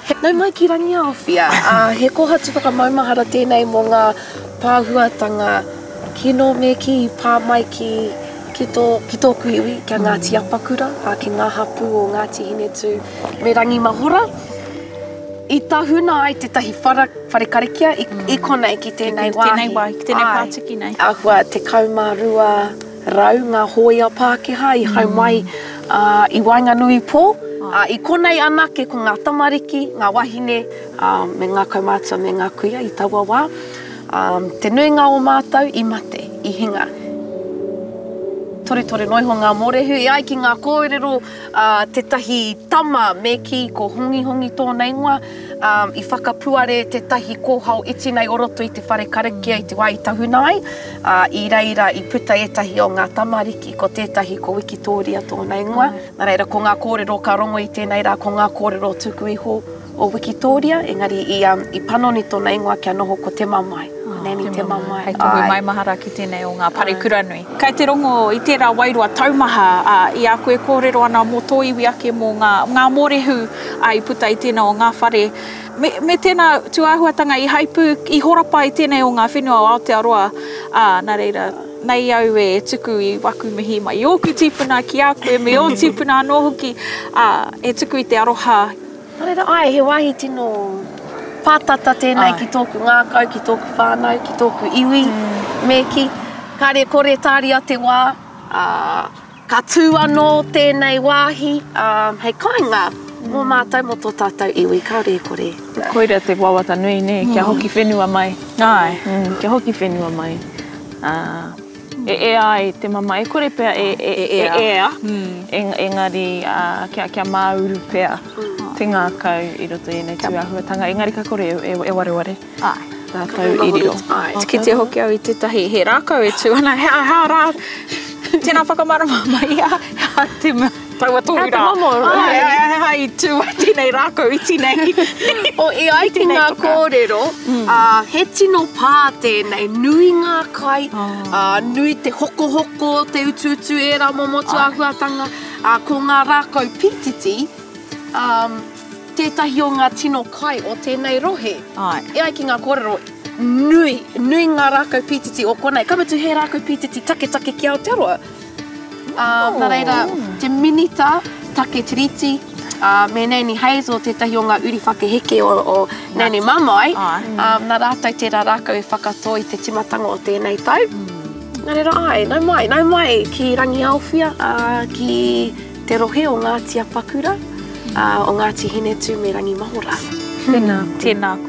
Nau mai ki Rangiaowhia, ā, he kōhatu whakamaumahara tēnei mō ngā pāhuatanga kino me kī i pā mai ki, ki tō, ki tōku iwi, ki a Ngāti Apakura, ā, ki ngā hapū o Ngāti Hinetū me Rangimahora. I tahuna ai tētahi whara, whare karakia i, i konei ki tēnei wāhi. Tēnei wāhi, ki tēnei pātiki nei. Āhua 1200 ngā hōia Pākehā i hau mai i waenganui pō. I konei anake ko ngā tamariki, ngā wahine, me ngā kaumātua me ngā kuia i taua wā. Te nuinga o mātou i mate, i hinga. Toretore noa iho ngā mōrehu. E ai ki ngā kōrero a tētahi tama me kī ko Hongihongi tōna ingoa, i whakapuare tētahi kōhao iti nei o roto i te whare karakia i te wā i tahuna ai, ā, i reira i puta ētahi o ngā tamariki, ko tētahi ko Wikitōria tōna ingoa. Nā reira, ko ngā kōrero ka rongo i tēnei rā, ko ngā kōrero tuku iho o Wikitōria, engari i, i panoni tōna ingoa kia noho ko Te Mamae, ko Nanny Te Mamae. Hei tohu maumahara ki tēnei o ngā parekura nui. Kei te rongo i tērā wairua taumaha, ā, i a koe kōrero ana mō tō iwi ake, mō ngā, ngā mōrehu, ā, i puta i tēnā o ngā whare. Me, me tēnā tūāhuatanga i haipū, i horapa i tēnei o ngā whenua o Aotearoa, ā, nā reira, nei au e tuku i waku mihi mai i ōku tīpuna ki a koe me ō tīpuna anō hoki, ā, e tuku i te aroha. Nā reira, āe, he wāhi tino pātata tēnei ki tōku ngākau, ki tōku whānau, ki tōku iwi, me kī, kāre kore tāria te wā, ā, ka tū anō tēnei wāhi, ā, hei kāinga mō mātou, mō tō tātou iwi, kāore e kore. Koira te wawata nui, nē, kia hoki whenua mai. Āe. Kia hoki whenua mai. Ā. E ea ai te mamae, e kore pea e ea, engari kia māuru pea te ngākau i roto i ēnei tūāhuatanga, engari ka kore e wareware rātou i riro. Āe, kitea hoki au i tētahi, he rākau e tū ana, he aha rā, tēnā whakamārama mai ia, he aha te mea. Taua tohu rā. He aha te momo? Āe, he aha i tū ai tēnei rākau iti nei. O, e ai ki ngā kōrero, he tino pā tēnei, nui ngā kai, nui te hokohoko, te utuutu, ērā momo tūāhuatanga, ko ngā rākau pītiti, tētahi o ngā tino kai o tēnei rohe. E ai ki ngā kōrero, nui, nui ngā rākau pītiti o konei. Ka mutu he rākau pītiti taketake ki Aotearoa. Ā, nā reira, te minita take tiriti, ā, me Nanny Hazel tētahi o ngā uri whakaheke o, o Nanny Mamae, ā, nā rātou tērā rākau i whakatō i te tīmatanga o tēnei tau. Nā reira, āe, nau mai, nau mai ki Rangiaowhia, ā, ki te rohe o Ngāti Apakura, ā, o Ngāti Hinetū me Rangimahora. Tēnā koe. Tēnā koe.